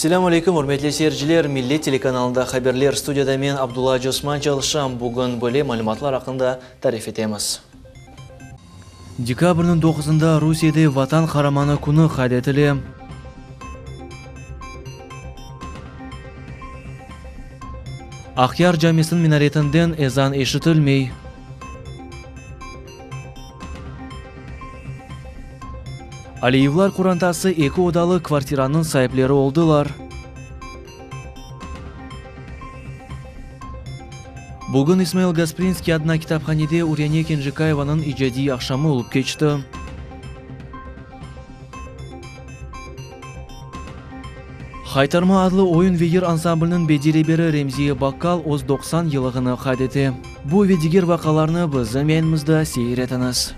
Selâm aleyküm, ürmetli seyirciler! Millet telekanalında haberler, studiyada men, Abdulla Acıosman çalışam. Bugün böyle malümatlar aqqında tarif etemiz. Dekabrniñ doquzında Rusiyede Vatan Qaramanı künü qayd etile. Aqyar camisiniñ minaretinden ezan eşitilmey. Aliyevlar qorantası eki odalı kvartiranıñ saipleri oldılar. Bugün İsmail Gasprinskiy adına kitaphanede Uryane Kenjikayevanıñ icadiy aqşamı olıp keçti. Haytarma adlı oyun ve yır ansambliniñ bediy reberi Remziye Bakkal öz 90 yıllığını qayd ete. Bu ve diger vaqialarnı bizim yayınımızda seyir etiñiz.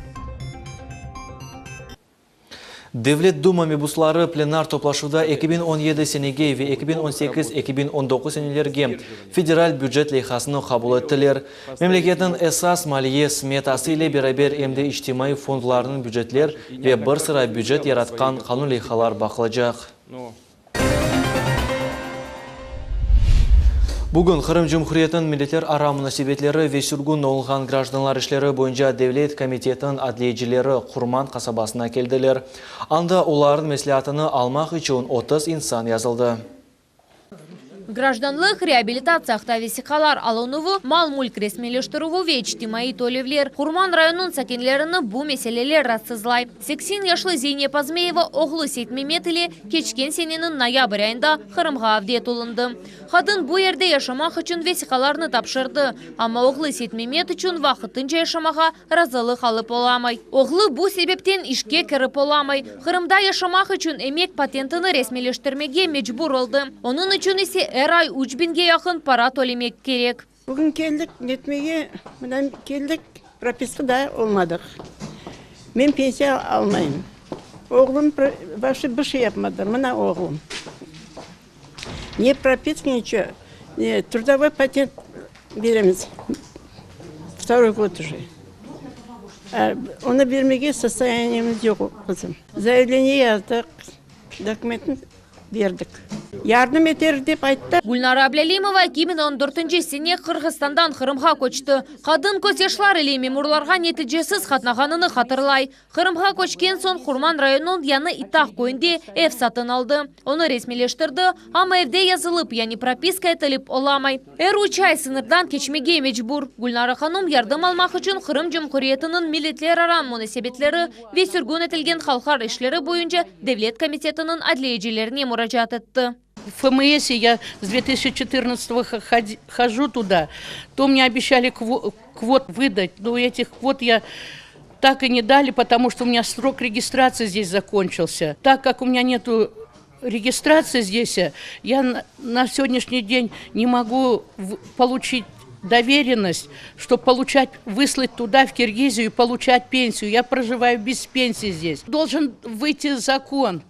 Devlet Duma mebusları plenar toplaşuvda 2017 senege ve 2018, 2019 senelerge federal bücet leyhasını qabul ettiler. Memleketniñ esas maliye smetası ile beraber em de içtimaiy fondlarnıñ bücetler ve bir sıra bücet yaratqan qanun leyhalar baqılacaq. Bugün Qırım Cumhuriyetiniñ milletlerara munasebetleri ve sürgün olunğan grajdanlar işleri boyunca devlet komitetiniñ adliyecileri Qurman qasabasına keldiler. Anda olarnıñ mesleatını almaq içün 30 insan yazıldı. Grajdanlıq, reabilitatsiya aqta vesiqalar alınuvı, mal-mülk resmiyleştirüvi ve içtimaiy tölevler, Qurman rayonınıñ sakinlerini bu meseleler raatsızlay. 80 yaşlı Zeynep Azmeyeva oğlu Seytmemet ile keçken seneniñ noyabr ayında Qırımğa avdet olundı. Qadın bu yerde yaşamaq içün vesiqalarnı tapşırdı, amma oğlu Seytmemet içün vaqtınca yaşamağa razılıq alıp olamay. Oğlu bu sebepten işke kirip olamay. Qırımda yaşamaq içün emek patentini resmiyleştirmege mecbur oldı. Onıñ içün ise er ay üç biñge yaqın para tölemek kerek. Bugün keldik netmege, mına keldik, propiska daa olmadıq. Men pensiya almayım. Oğlum vapşe bir şey yapmadı, mına oğlum. Ne propiska, niço. Ne trudovой patent beremiz, vtoroy god uje. Onı bermege sostoyaniyemiz yoq, qızım. Zayavleniye yazdıq, dokumentni berdik. Yardım eter dep ayttı. Gülnara Ablâlimova 2014 sene Qırğızstandan Qırımğa köçti. Qadın közyaşlar ile memurlarğa neticesiz qatnağanını hatırlay. Qırımğa köçken soñ Qurman rayonınıñ Yañı İtaq köyünde ev satın aldı. Onı resmiyleştirdi, amma evde yazılıp, yani propiska etilip olamay. Er üç ay sıñırdan keçmege mecbur. Gülnara hanum yardım almaq içün Qırım Cumhuriyetiniñ milletlerara munasebetleri ve sürgün etilgen halqlar işleri boyunca devlet komitetiniñ adliyecilerine muracaat etti. FMS ya s 2014 hожу туда, то мне обещали квот выдать, но этих квот я так и не дали, потому что у меня срок регистрации здесь закончился. Так как у меня нету регистрации здесь, я на сегодняшний день не могу получить доверенность, чтобы получать, выслать туда, в Киргизию, и получать пенсию. Я проживаю без пенсии здесь. Должен выйти закон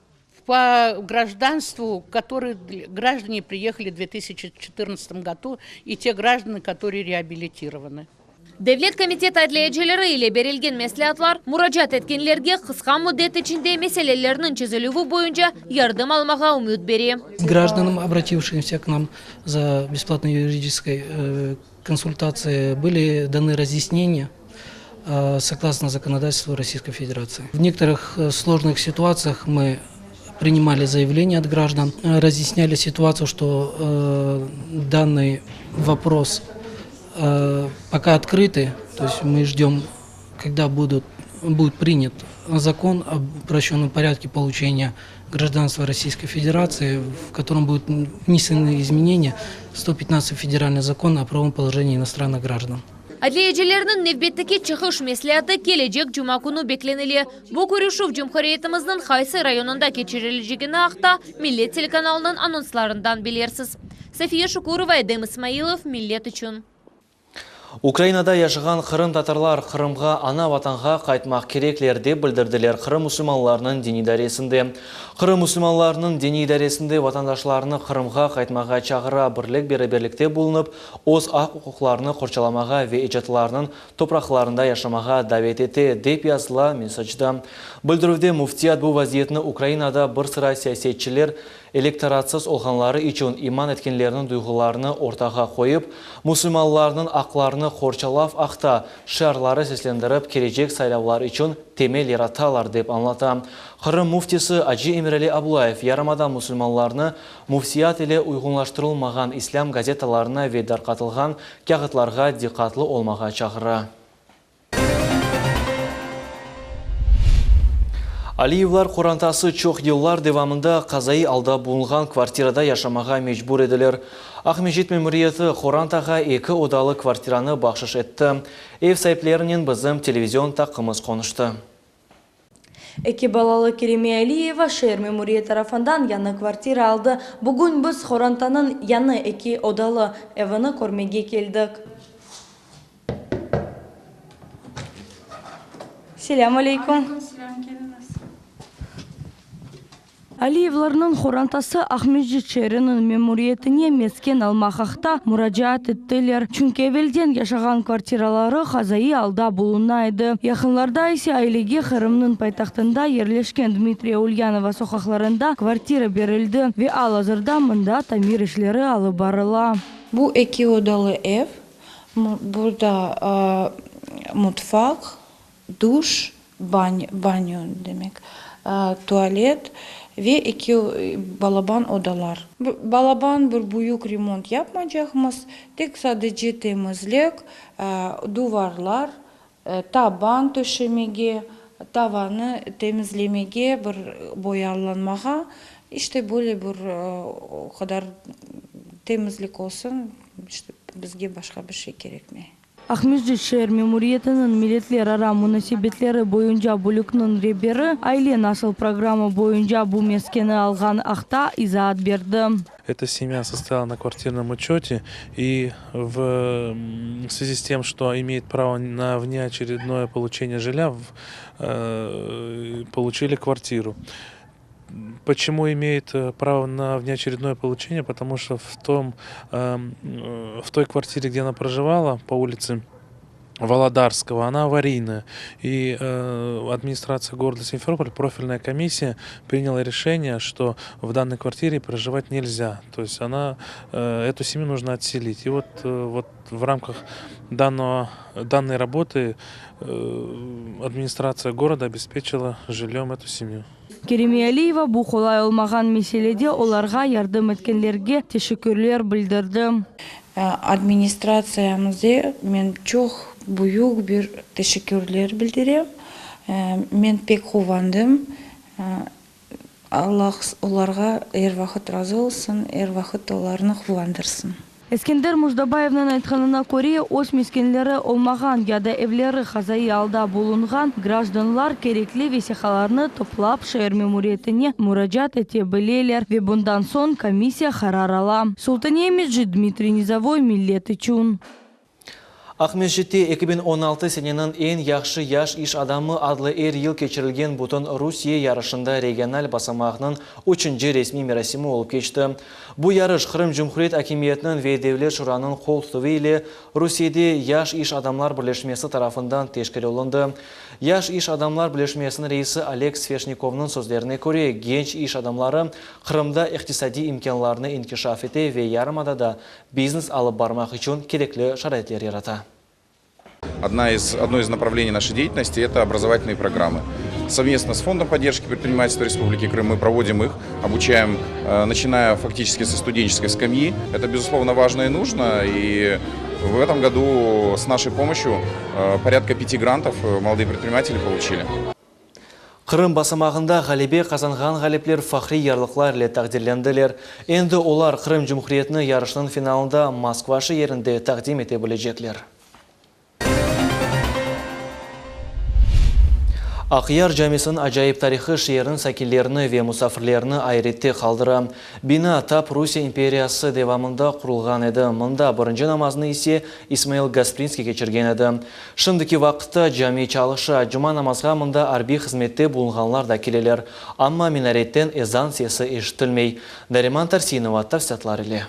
по гражданству, которые граждане приехали в 2014 году, и те граждане, которые реабилитированы. Devlet komiteti adliyecileri ile berilgen mesleatlar muracaat etkenlerge qısqa müddet içinde meselelerniñ çezilüvi boyunca yardım almağa ümüt bere. Гражданам, обратившимся к нам за бесплатной юридической э, консультацией, были даны разъяснения э, согласно законодательству Российской Федерации. В некоторых э, сложных ситуациях мы принимали заявления от граждан, разъясняли ситуацию, что данный вопрос пока открытый, то есть мы ждем, когда будут, будет принят закон об упрощенном порядке получения гражданства Российской Федерации, в котором будут внесены изменения в 115 федеральный закон о правом положении иностранных граждан. Adliyecilerniñ nevbetteki çıqış mesleatı kelecek cuma künü beklenile. Bu körüşüv cumhuriyetimizniñ qaysı rayonında keçirilecegini aqta Millet telekanalınıñ anonslarından bilersiz. Safiye Şukurova, Edem İsmailov, Millet içün. Ukrainada yaşağan qırımtatarlar Qırımğa, ana-Vatanğa qaytmaq kerekler, dep bildirdiler Qırım musulmanlarınıñ diniy idaresinde. Qırım musulmanlarınıñ diniy idaresinde vatandaşlarnı Qırımğa qaytmağa çağıra, birlik-beraberlikte bulunıp, öz aq-uquqlarını qorçalamağa ve ecdatlarınıñ topraqlarında yaşamağa davet ete, dep yazıla mesacda. Bildirüvde müftiyat bu vaziyetni Ukrainada bir sıra siyasetçiler. Elektoratsız olğanları içün iman etkenlerniñ duyğularını ortağa qoyıp, musulmanlarnıñ aqlarını qorçalav aqta şiarları seslendirip kelecek saylavlar içün temel yaratalar, dep añlata Qırım müftisi Acı Emirali Ablayev yarımada musulmanlarını müftiyat ile uyğunlaştırılmağan islâm gazetalarına ve darqatılğan kâğıtlarğa diqqatlı olmağa çağıra. Aliyevlar qorantası çoq yıllar devamında qazaiy alda bulunğan kvartirada yaşamağa mecbur ediler. Aqmescit memuriyeti qorantağa eki odalı kvartiranı bahşış etti. Ev saiplerinen bizim televizion taqımız qonuştı. Eki balalı Kerime Aliyeva şeer memuriyet tarafından yañı kvartira aldı. Bugün biz qorantanıñ yañı eki odalı evini körmege keldik. Selâm aleyküm. Aleyküm selâm, keliñiz. Aliyevlerniñ qorantası Aqmescit şeeriniñ memuriyetine mesken almaq aqta muracaat ettiler, çünki evelden yaşağan kvartiraları qazaiy alda buluna edi. Yaqınlarda ise ailege Qırımnıñ paytahtında yerleşken Dmitriya Ulyanova soqaqlarında kvartira berildi ve al-azırda mında tamir işleri alıp barıla. Bu eki odalı ev, burada mutfaq, duş, banyo demek, tualet ve eki balaban odalar. Balaban bir büyük remont yapmacaqmız, tek sadece temizlik, duvarlar, taban töşemege, tavanı temizlemege, bir boyalanmağa, işte böyle bir o qadar temizlik olsun, işte bizge başqa bir şey kerekmey. Aqmescit şeer memuriyetiniñ milletlerara munasebetleri boyunca bölükniñ reberi Aile nasıl programma boyunca bu meskeni alğan aqta izaat berdi. Эта семья состояла на квартирном учете и в связи с тем, что имеет право на внеочередное получение жилья, получили квартиру. Почему имеет право на внеочередное получение? Потому что в том, в той квартире, где она проживала, по улице Володарского, она аварийная. И администрация города Симферополь, профильная комиссия приняла решение, что в данной квартире проживать нельзя. То есть она, эту семью нужно отселить. И вот, вот в рамках данного, данной работы администрация города обеспечила жильем эту семью. Kerime Aliyeva bu qolay olmağan meselede olarğa yardım etkenlerge teşekkürler bildirdi. Administratsiyamıza men çoq büyük bir teşekkürler bildirem. Men pek quvandım. Allah olarğa er vaqıt razı olsun, er vaqıt olarnı quvandırsın. Eskender Mujdabayevniñ aytqanına köre, öz meskenleri olmağan ya da evleri qazaiy alda bulunğan grajdanlar kerekli vesiqalarnı toplap şeer memuriyetine muracaat ete bileler ve bundan soñ komissiya qarar ala. Sultaniye Mecit, Dmitriy Nizovoy, Millet içün. Aqmescitte 2016 seneniñ eñ yahşı yaş iş adamı adlı er yıl keçirilgen bütün Rusiye yarışında regional basamağınıñ üçünci resmiy merasimi olıp keçti. Bu yarış Qırım Cumhuriyet akimiyetiniñ ve Devlet Şuranıñ qol tutuvı ile Rusiyede Yaş iş adamlar birleşmesi tarafından teşkil olundı. Yaş iş adamlar birleşmesiniñ reisi Oleg Sveshnikovnıñ sözlerine köre, genç iş adamları Qırımda iqtisadiy imkânlarnı inkişaf ete ve yarımadada biznes alıp barmaq içün kerekli şaraitler yarata. Одна из, одно из направлений нашей деятельности – это образовательные программы. Совместно с Фондом поддержки предпринимательства Республики Крым мы проводим их, обучаем, э, начиная фактически со студенческой скамьи. Это, безусловно, важно и нужно. И в этом году с нашей помощью э, порядка пяти грантов э, молодые предприниматели получили. Qırım basamağında ğalebe qazanğan ğalipler fahriy yarlıqlar ile taqdirlendiler. Endi olar Qırım Cumhuriyetini yarışnıñ finalında Moskva şeerinde taqdim ete bilecekler. Aqyar camisiniñ acayip tarihı şeerniñ sakinlerini ve musafirlerini ayrette qaldıra. Bina tap Rusiye imperiyası devamında qurulğan edi, mında birinci namaznı ise İsmail Gasprinskiy keçirgen edi. Şimdiki vaqıtta cami çalışa, cuma namazğa mında arbiy hızmette bulunğanlar da keleler. Amma minaretten ezan sesi eşitilmey. Nariman Tarsinova tafsilâtlar ile.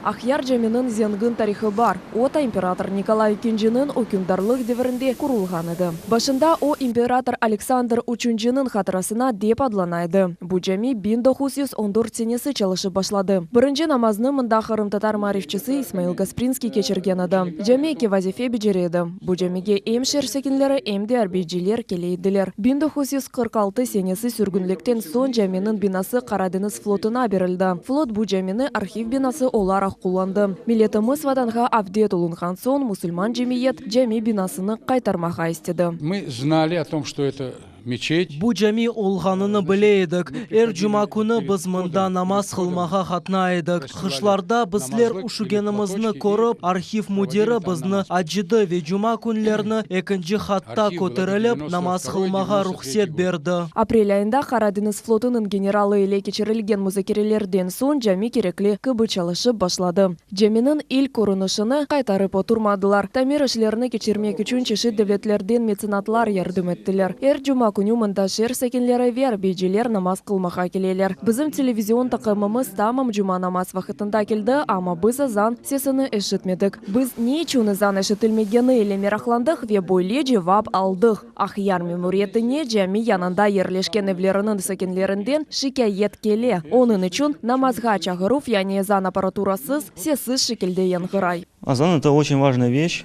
Aqyar caminiñ zengin tarihı bar, o ta imperator Nikolay ekinciniñ ükümdarlıq devirinde qurulğan edi. Başında o imperator Aleksandr üçünciniñ hatırasına dep adlana edi. Bu cami 1914 senesi çalışıp başladı. Birinci namaznı mında qırımtatar maarifçisi İsmail Gasprinskiy keçirgen edi. Cami eki vazife becere edi. Bu camige em şeer sakinleri, em de arbiyciler kele ediler. 1946 senesi sürgünlikten soñ caminiñ binası Qara deñiz flotuna berildi. Flot bu camini arhiv binası olaraq qullandı. Milletimiz Vatanğa avdet olunğan soñ musulman cemiyet cami binasını qaytarmağa istedi. Мы знали о том, что это мечеть. Bu cami olğanını bile edik. Er cuma künü biz mında namaz qılmağa qatnay edik. Qışlarda bizler üşügenimizni körip, arhiv müdiri bizni acıdı ve cuma künlerini ekinci qatta köterilip namaz qılmağa ruhset berdi. Aprel ayında Qara deñiz flotunıñ generalı ile keçirilgen muzakerelerden soñ cami kerekli kibi çalışıp başladı. Caminiñ ilk körünişini qaytarıp oturmadılar. Tamir işlerini keçirmek içün çeşit devletlerden metsenatlar yardım ettiler. Er cuma künü mında şeer sakinleri ve arbiyciler namaz qılmağa keleler. Bizim televizion taqımımız tamam cuma namaz vaqıtında keldi, amma biz azan sesini eşitmedik. Biz ne içün ezan eşitilmegeni ile meraqlandıq ve böyle cevap aldıq, Aqyar memuriyetine cami yanında yerleşken evleriniñ sakinlerinden şikâyet kele, onıñ içün namazğa çağıruv, yani ezan apparaturasız, sessiz şekilde yañğıray. Азан это очень важная вещь.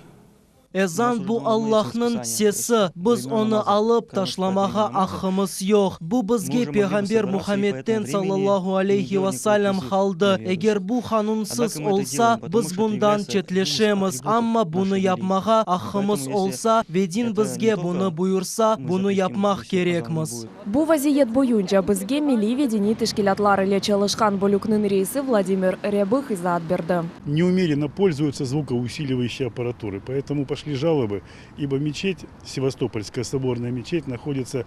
Ezan bu Allahnıñ sesi, biz onı alıp taşlamağa aqqımız yoq. Bu bizge Peyğamber Muhammetten, sallallahu aleyhi ve sellem, qaldı. Eger bu qanunsız olsa, biz bundan çetleşemiz. Amma bunı yapmağa aqqımız olsa ve din bizge bunı buyursa, bunı yapmaq kerekmiz. Bu vaziyet boyunca bizge milliy ve diniy teşkilâtlar ile çalışqan bölükniñ reisi Vladimir Râbıh izaat berdi. Неумеренно пользуются звукоусиливающей аппаратурой, поэтому пошли жалобы, ибо мечеть, Севастопольская соборная мечеть, находится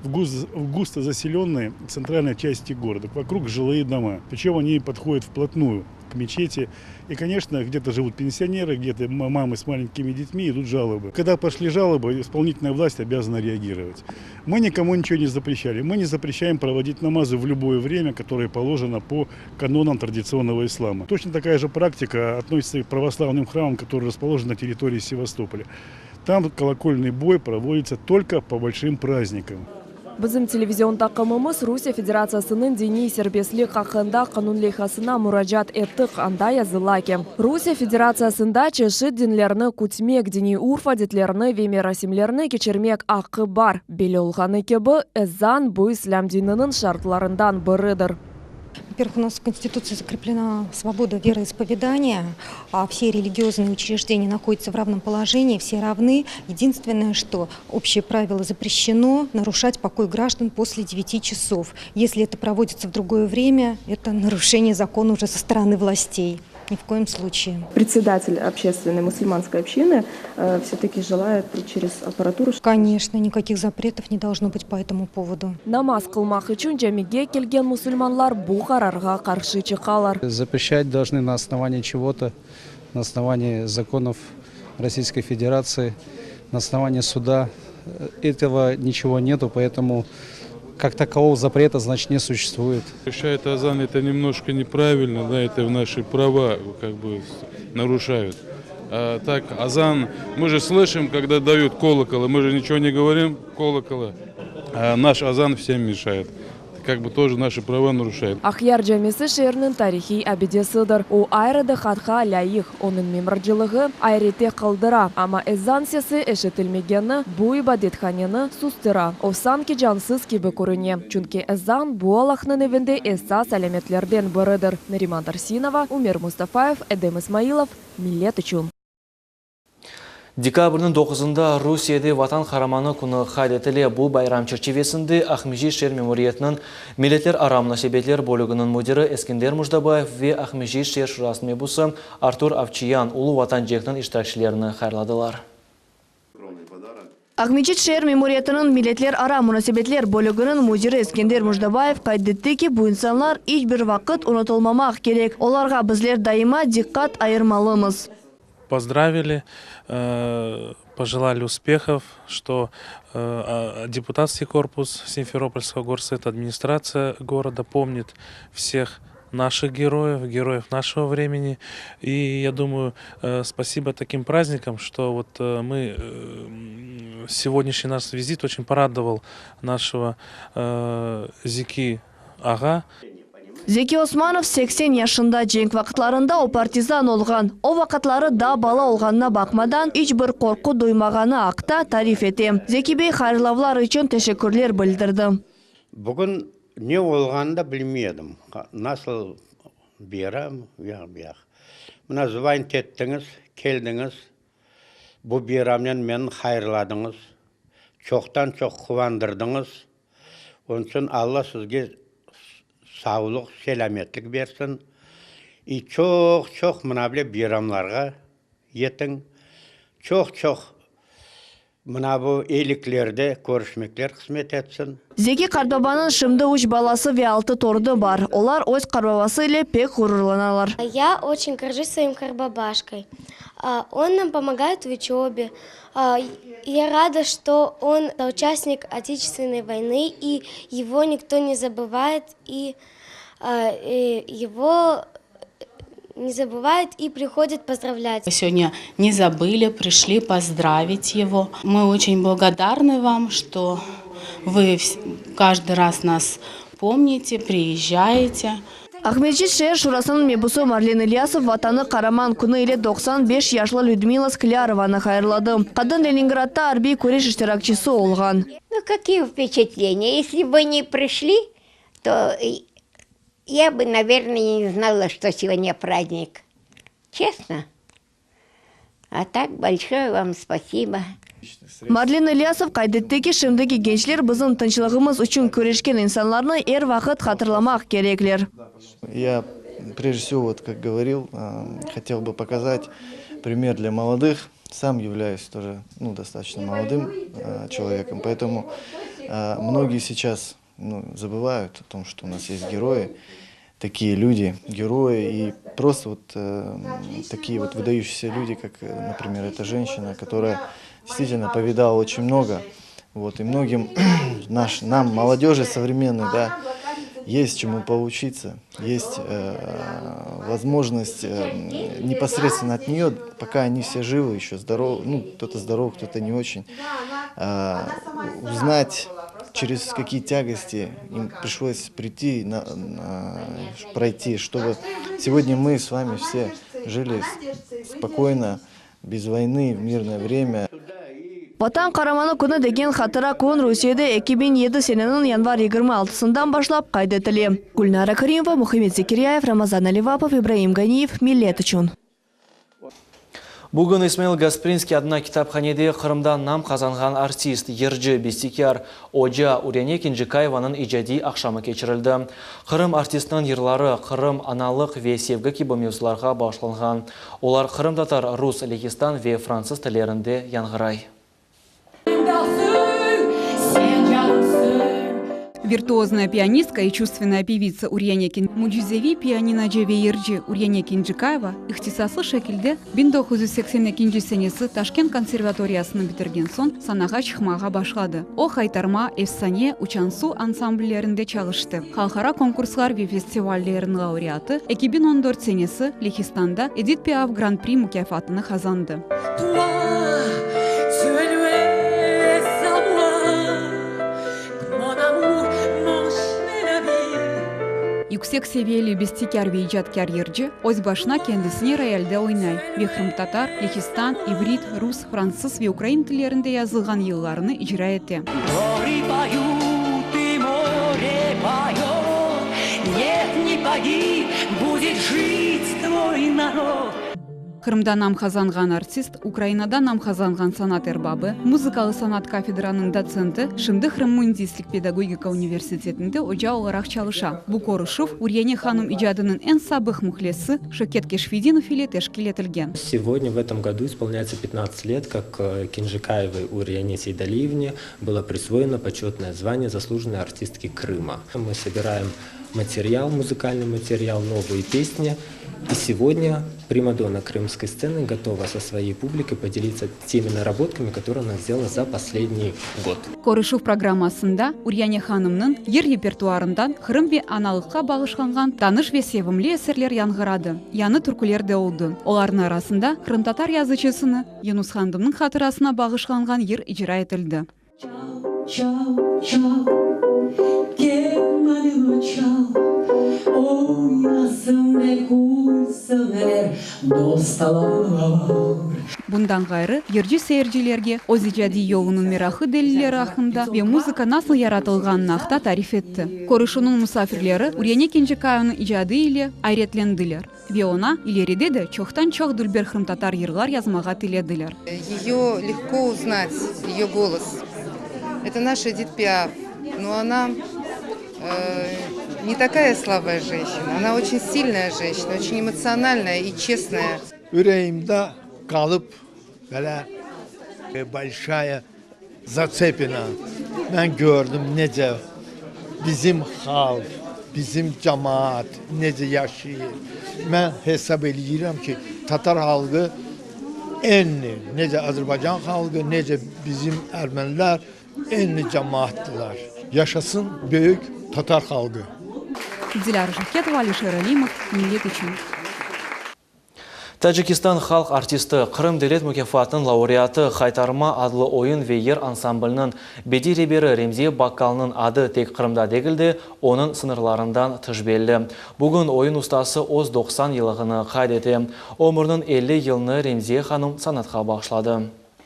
в густо заселенной центральной части города. Вокруг жилые дома, причем они подходят вплотную к мечети. И, конечно, где-то живут пенсионеры, где-то мамы с маленькими детьми, идут жалобы. Когда пошли жалобы, исполнительная власть обязана реагировать. Мы никому ничего не запрещали. Мы не запрещаем проводить намазы в любое время, которое положено по канонам традиционного ислама. Точно такая же практика относится и к православным храмам, которые расположены на территории Севастополя. Там колокольный бой проводится только по большим праздникам. Bizim televizion taqımımız Rusiye Federatsiyasınıñ diniy serbestlik aqqında qanun leyhasına muracaat ettik, anda yazıla ki, Rusiye Federatsiyasında çeşit dinlerni kütmek, diniy urf-adetlerni ve merasimlerni keçirmek aqqı bar. Belli olğanı kibi, ezan, bu islâm dininiñ şartlarından biridir. Во-первых, у нас в Конституции закреплена свобода вероисповедания, а все религиозные учреждения находятся в равном положении, все равны. Единственное, что общее правило запрещено нарушать покой граждан после 9 часов. Если это проводится в другое время, это нарушение закона уже со стороны властей. Ни в коем случае. Председатель общественной мусульманской общины э, все-таки желает через аппаратуру. Конечно, никаких запретов не должно быть по этому поводу. Namaz qılmaq içün camige kelgen musulmanlar bu qararğa qarşı çıqalar. Запрещать должны на основании чего-то, на основании законов Российской Федерации, на основании суда. Этого ничего нету, поэтому как такового запрета, значит, не существует. Запрещает азан, это немножко неправильно, да, это в наши права как бы нарушают. А так, азан, мы же слышим, когда дают колокол, и мы же ничего не говорим, колокола. А наш азан всем мешает. Как бы тоже наши права нарушает. Aqyar camisi şeerniñ tarihiy abidesidir. O ayrı diqqatqa lâyıq. Onıñ mimarcılığı ayrette qaldıra, amma ezan sesi eşitilmegeni bu ibadethaneni sustıra. O sanki cansız kibi körüne. Çünki ezan bu Allahnıñ evinde esas alâmetlerden biridir. Nariman Tarsinova, Ümer Mustafayev, Edem İsmailov, Millet içün. Dekabrniñ doquzında Rusiyede Vatan Qaramanı künü qayd etile. Bu bayram çerçivesinde Aqmescit şeer memuriyetiniñ milletlerara munasebetler bölüginiñ müdiri Eskender Mujdabayev ve Aqmescit şeer şurasınıñ mebusı Artur Avçiyan Ulu Vatan cenkiniñ iştirakçilerini hayırladılar. Aqmescit şeer memuriyetiniñ milletlerara munasebetler bölüginiñ müdiri Eskender Mujdabayev qayd etti ki, bu insanlar iç bir vaqıt unutılmamaq kerek, olarğa bizler daima diqqat ayırmalımız. Поздравили, пожелали успехов, что депутатский корпус Симферопольского горсовета, администрация города помнит всех. Наших героев, героев нашего времени. И я думаю, спасибо таким праздникам, что вот мы сегодняшний наш визит очень порадовал нашего Зеки ağa. Zeki Osmanov 80 yaşında cenk vaqıtlarında o partizan olğan. O vaqıtları daa bala olğanına baqmadan, iç bir qorqu duymağanı aqta tarif ete. Zeki bey hayırlavlar içün teşekkürler bildirdi. Bugün ne olğanını da bilmedim. Nasıl bayram, uyaq buyaq. Mına zvonit ettiñiz, keldiñiz, bu bayramnen meni hayırladıñız, çoqtan-çoq quvandırdıñız. Onıñ içün Alla sizge savlıq, selâmetlik bersin. İ çoq-çoq mına bile bayramlarğa yetiñ. Çoq-çoq mına bu eyliklerde körüşmekler qısmet etsin. Zeki qartbabanıñ şimdi üç balası ve altı torunı bar. Olar öz qartbabası ile pek ğururlanalar. Я очень горжусь своим qartbabaşkой. Он нам помогает в учебе. Я рада, что он участник Отечественной войны, и его никто не забывает, и его не забывает и приходит поздравлять. Сегодня не забыли, пришли поздравить его. Мы очень благодарны вам, что вы каждый раз нас помните, приезжаете. Aqmescit şeer şurasınıñ mebusı Marlen İlyasov Vatanı Qaraman künü ile 95 yaşlı Lüdmila Sklярованı hayırladı. Qadın Leningradda arbiy küreş iştirakçisi olğan. Ну, какие впечатления? Если бы не пришли, то я бы, наверное, не знала, что сегодня праздник. Честно. А так, большое вам спасибо. Marlen İlyasov qayd etti ki, şimdiki gençler bizim tınçlığımız içün küreşken insanlarnı er vaqıt hatırlamaq kerekler. Я, прежде всего, вот как говорил, хотел бы показать пример для молодых. Сам являюсь тоже ну, достаточно молодым человеком, поэтому многие сейчас ну, забывают о том, что у нас есть герои, такие люди, герои и просто вот э, такие вот выдающиеся люди, как, например, эта женщина, которая действительно повидала очень много. Вот, и многим наш, нам, молодежи современной, да, есть чему поучиться, есть э, возможность э, непосредственно от нее, пока они все живы, еще здоровы, ну, кто-то здоров, кто-то не очень, э, узнать, через какие тягости им пришлось прийти, на, на, пройти, чтобы сегодня мы с вами все жили спокойно, без войны, в мирное время. Vatan Qaramanı künü degen hatıra kün Rusiyede 2007 seneniñ yanvar 26-sından başlap qayd etile. Gülnara Karimova, Muhammed Zekiryayev, Ramazan Alivapov, İbrahim Ganiyev, Millet içün. Bugün İsmail Gasprinskiy adına kitaphanede Qırımda nam qazanğan artist, yırcı, bestekâr, oca Üryane Kenjikayevanıñ icadiy aqşamı keçirildi. Qırım artistiniñ yırları Qırım, analıq ve sevgi kibi mevzularğa bağışlanğan. Olar qırımtatar, rus, lehistan ve fransız tillerinde yañğıray. Sen canımsıñ. Виртуозная пианистка и чувственная певица Урьяне Mücizeviy pianinocı ve yırcı Uryane Kenjikayeva ihtisaslı şekilde 1982 senesi Taşkent konservatoriyasını bitirgen soñ sanağa çıqmağa başladı. O, Haytarma, Efsane, Uçansu ansambllerinde çalıştı. Halqara konkurslar ve festivallerniñ laureatı, 2014 senesi Lehistanda Edit Piaf Gran-pri mukâfatını qazandı. Tu es à moi, mon amour, mon chemin, la vie. Yüksek seviyeli bestekâr ve icatkâr yırcı öz başına kendisine royalde oynay ve qırımtatar, lehistan, ivrit, rus, fransız ve ukrain tillerinde yazılğan yırlarını icra ete. Горы поют и море поет. Нет, не погиб, будет жить твой народ. Qırımda nam qazanğan artist, Ukrainada nam qazanğan sanat erbabı, muzıkalı sanat kafedranıñ dotsenti, şimdi Qırım müendislik pedagogika universitetinde oca olaraq çalışa. Bu körüşüv Uryane hanım icadınıñ eñ sabıq mühlisi Şevket Keşfidinov ile teşkil etilgen. Сегодня в этом году исполняется 15 лет, как э, Кенжикаевой Урьяне Сейдалиевне было присвоено почетное звание заслуженной артистки Крыма. Мы собираем материал, музыкальный материал, новые песни. И сегодня примадонна крымской сцены готова со своей публикой поделиться теми наработками, которые она сделала за последний год. Körüşüv programmasında Uryane hanımnıñ yır repertuarından Qırım ve analıqqa bağışlanğan tanış ve sevimli eserler yañğıradı, yañı türküler de oldı. Olarnıñ arasında qırımtatar yazıcısını Yunus Qandımnıñ hatırasına bağışlanğan yır icra etildi. Çal, çal, çal, kemaneni çal, Oynasın ve külsünler dostlar. Bundan ğayrı, yırcı seyircilerge öz icadiy yolunıñ meraqlı delilleri aqqında ve muzıka nasıl yaratılğanını aqta tarif etti. Körüşüvniñ musafirleri Uryane Kencekayevanıñ icadı ile ayretlendiler ve oña ileride de çoqtan-çoq dülber qırımtatar yırlar yazmağa tilediler. Ее легко узнать, ее голос. Это наша Эдит Пиаф, но она не такая слабая женщина, она очень сильная женщина, очень эмоциональная и честная. Yüreğimde qalıp böyle большая зацепина. Men kördim nece bizim halq, bizim cemaat nece yaşayır. Men hesap eleyirem ki, tatar halqı enli, nece Azerbaycan halqı, nece bizim ermeniler enli cemaattılar. Yaşasın büyük tatar halqı! Dilâra Şevketova, Alişer Alimov, Millet içün. Tacikistan halq artisti, Qırım devlet mukâfatınıñ laureatı, Haytarma adlı oyun ve yır ansambliniñ bediy reberi Remziye Bakkalnıñ adı tek Qırımda degil de, onıñ sıñırlarından tış belli. Bugün oyun ustası öz 90 yıllığını qayd ete. Ömürniñ 50 yılını Remziye hanım sanatqa bağışladı.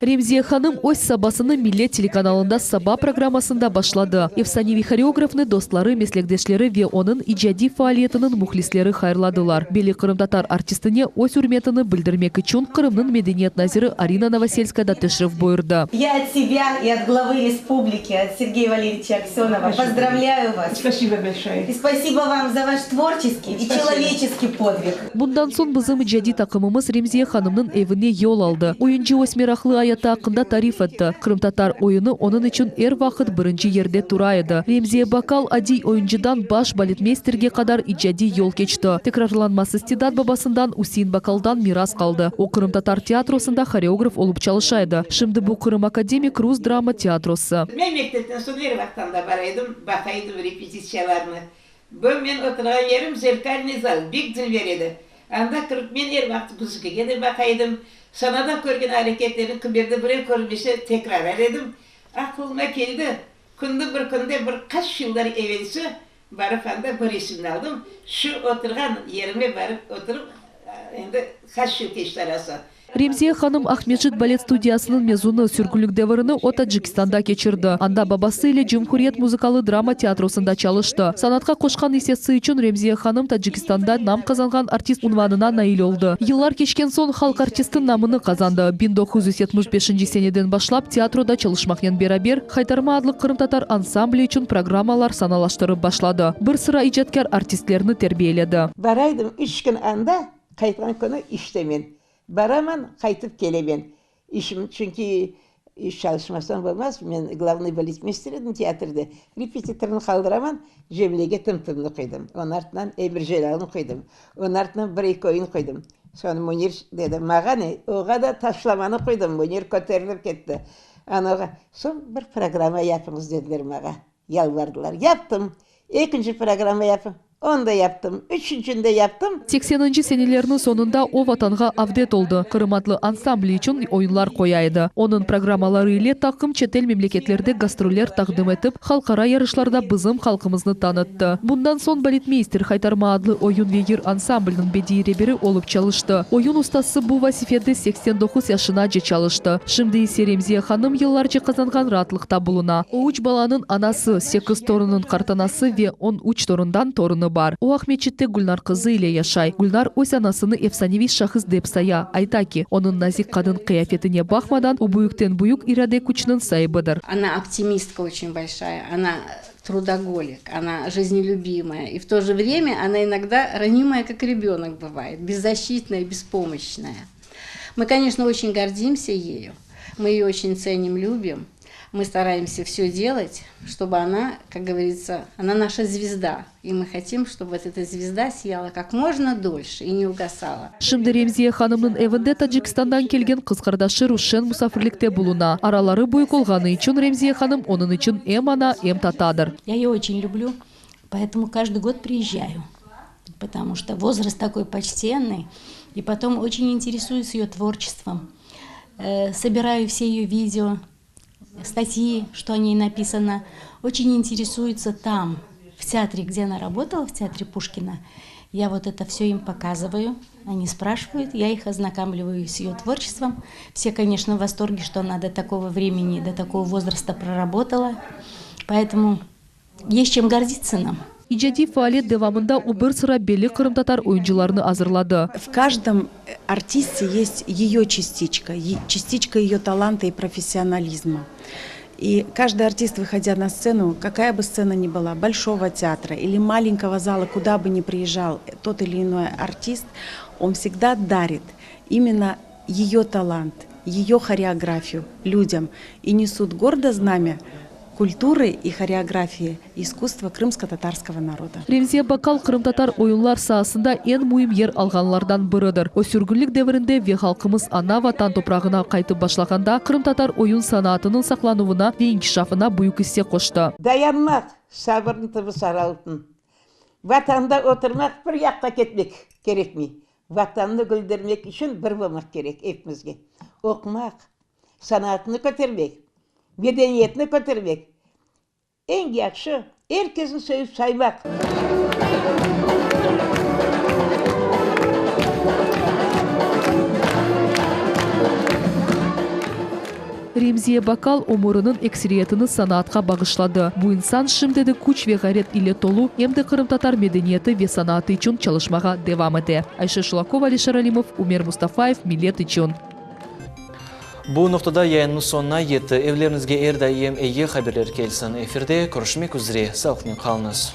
Remziye hanım öz sabasını Millet telekanalında Saba programmasında başladı. Efsaneviy horeografnı dostları, meslekdeşleri ve onıñ icadiy faaliyetiniñ mühlisleri hayırladılar. Belli qırımtatar artistine öz ürmetini bildirmek içün Qırımnıñ medeniyet naziri Arina Novoselskaya da teşrif buyurdı. Ya от себя и от главы республики, от Сергея Валерьевича Аксенова поздравляю вас. Спасибо большое. И спасибо вам за ваш творческий и человеческий подвиг. Bundan soñ bizim icadiy taqımımız Remziye hanımnıñ evine yol aldı. Oyuncı öz meraqlı ayatı aqqında tarif etti. Qırımtatar oyunı onıñ içün er vaqıt birinci yerde tura edi. Remziye Bakal adiy oyuncıdan baş baletmeysterge qadar icadiy yol keçti. Tekrarlanmaz istidat babasından Üsein Bakaldan miras qaldı. O, qırımtatar teatrosında horeograf olıp çalışa edi. Şimdi bu Qırım akademik rus drama teatrosı. Men mektepten soñ er vaqıt anda bara edim, baqa edim repetitsiyalarnı. Bu men oturğan yerim zerkalnıy zal, bek dülber edi. Anda kirip men er vaqıt muzıkaga de baqa edim, sanada körgen areketlerni kimerde birev körmese tekrarar edim. Aqlıma keldi, künde bir künde bir qaç yıllar evelsi barıp anda bir resimni aldım, şu oturğan yerime barıp oturıp, endi qaç yıl keçti arası. Remziye hanım Aqmescit balet studiyasınıñ mezunı, sürgünlik devirini o Tacikistanda keçirdi. Anda babası ile Cumhuriyet muzıkalı-drama teatrosında çalıştı. Sanatqa qoşqan issesi içün Remziye hanım Tacikistanda nam qazanğan artist unvanına nail oldı. Yıllar keçken soñ halq artisti namını qazandı. 1975 seneden başlap teatroda çalışmaqnen beraber Haytarma adlı qırımtatar ansambli içün programmalar sanalaştırıp başladı. Bir sıra icatkâr artistlerni terbiyeledi. Baraydım üç kün anda, Qaytqan künü işte men baraman, qaytıp kelemen. İşim, çünki iş çalışmasam bolmaz, men glavnıy baletmeyster edim teatrde. Repetitornı qaldıraman, Cemilege Tım-tımnı qoydım, onıñ artından Emir Celâlnı qoydım, onıñ artından bir-eki oyun qoydım. Soñ Münir dedi, mağa ne, oğa da Taşlamanı qoydım, Münir köterilip ketti. Ana oğa, soñ bir programma yapıñız dediler mağa, yalvardılar. Yaptım. Ekinci programma yapıñ. Onı da yaptım, üçüncini de yaptım. Sekseninci senelerniñ soñunda o Vatanğa avdet oldı, Qırım adlı ansambli içün oyunlar qoya edi. Onıñ programmaları ile taqım çetel memleketlerde gastroller taqdim etip, halqara yarışlarda bizim halqımıznı tanıttı. Bundan soñ baletmeyster Haytarma adlı oyun ve yır ansambliniñ bediiy reberi olıp çalıştı. Oyun ustası bu vazifede 89 yaşınace çalıştı. Şimdi ise Remziye hanım yıllarca qazanğan raatlıqta buluna. O üç balanıñ anası, sekiz torunıñ qartanası ve on üç torundan torunı bar. O Aqmeçitte Gülnar qızı ile yaşay. Gülnar öz anasını efsaneviy şahıs dep saya, ayta ki, onıñ nazik qadın qıyafetine baqmadan, o büyükten-büyük irade küçniñ saibidir. Ona optimistka oçen bolşaya, ona trudogolik, ona жизнелюбимая, и в то же время она иногда ранимая, как ребенок бывает, беззащитная, беспомощная. Мы, конечно, очень гордимся ею, мы ее очень ценим, любим. Мы стараемся все делать, чтобы она, как говорится, она наша звезда. И мы хотим, чтобы вот эта звезда сияла как можно дольше и не угасала. Şimdi Remziye hanımnıñ evinde Tacikistandan kelgen qız qardaşı Ruşen musafirlikte buluna. Araları büyük olğanı içün Remziye hanım onıñ içün em ana, em tatadır. Я ее очень люблю, поэтому каждый год приезжаю, потому что возраст такой почтенный, и потом очень интересуюсь ее творчеством. Собираю все ее видео, статьи, что о ней написано. Очень интересуются там, в театре, где она работала, в театре Пушкина. Я вот это все им показываю, они спрашивают, я их ознакомливаю с ее творчеством. Все, конечно, в восторге, что она до такого времени, до такого возраста проработала. Поэтому есть чем гордиться нам. İcadiy faaliyet devamında o bir sıra belli qırımtatar oyuncılarını azırladı. В каждом артисте есть ее частичка, частичка ее таланта и профессионализма. И каждый артист, выходя на сцену, какая бы сцена ни была, большого театра или маленького зала, куда бы ни приезжал тот или иной артист, он всегда дарит именно ее талант, ее хореографию людям и несут гордо знамя культуры и хореографии искусства крымско-татарского народа. Remziye Bakkal qırımtatar oyunlar saasında eñ müim yer alğanlardan biridir. O sürgünlik devirinde ve halqımız ana-Vatan toprağına qaytıp başlağanda qırımtatar oyun sanatınıñ saqlanuvına ve inkişafına büyük isse qoştı. Dayanmaq, sabırnıñ tübü sarı altın. Vatanda oturmaq, bir yaqqa ketmek kerekmey. Vatannı güldürmek içün bir olmaq kerek epimizge. Oqumaq, sanatnı kötermek, medeniyetni kötermek, eñ yahşı, er kesni söyüp saymaq. Remziye Bakal ömüriniñ ekseriyetini sanatqa bağışladı. Bu insan şimdi de küç ve ğayret ile tolu, em de qırımtatar medeniyeti ve sanatı içün çalışmağa devam ete. Ayşe Şulakova, Alişer Alimov, Ümer Mustafayev, Millet içün. Bu noqtada yayınımız soñuna yetti. Evleriñizge er daim eyi haberler kelsin. Efirde körüşmek üzre. Sağlıqnen qalıñız.